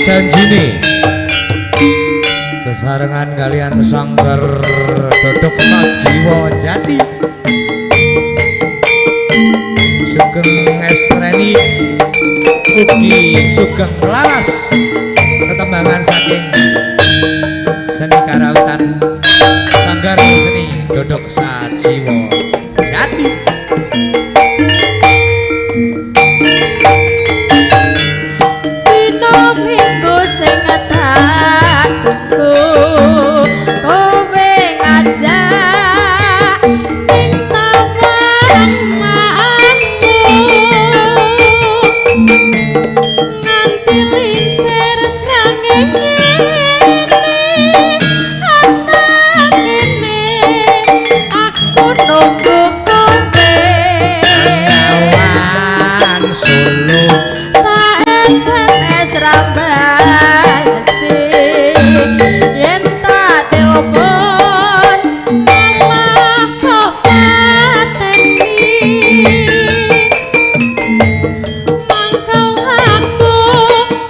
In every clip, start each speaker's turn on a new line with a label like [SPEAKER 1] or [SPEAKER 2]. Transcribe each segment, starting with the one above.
[SPEAKER 1] Janjine sesarengan kalian Sanggar Dodok Sajiwa Jati Sugeng Esreni ugi Sugeng Laras tetembangan saking seni karawitan Sanggar Seni Dodok Sajiwa Jati.
[SPEAKER 2] Minggu sing tak tunggu kowe ngajak ning taman manmu nganti lingsir srengenge atane aku nunggu kowe
[SPEAKER 1] Awan Solo
[SPEAKER 2] tak SMS rambalesi yen tak telepon malah kok pateni mangkal aku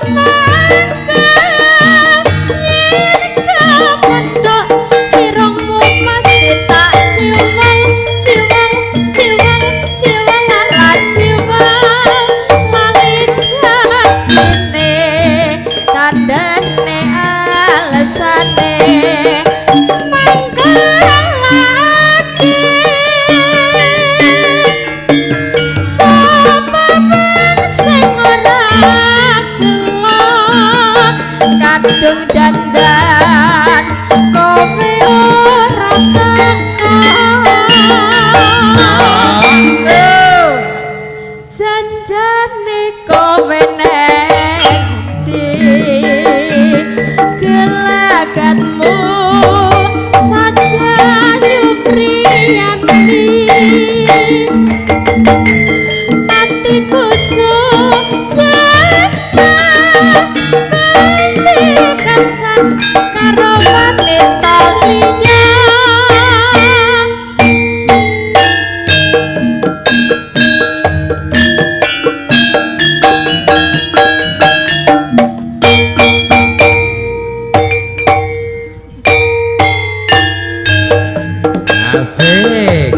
[SPEAKER 2] mangkal yen kepethuk irungmu pasti tak ciwal ciwal ciwal ciwal lala ciwal lali janjine tandane alesane mangkalake sapa sing ora gelo kadung dandan kowe ora teko janjane kowe neng ndi gelagatmu saja nyupriyati atiku sujana kanthi kencan karo wanita liya.
[SPEAKER 1] Asik.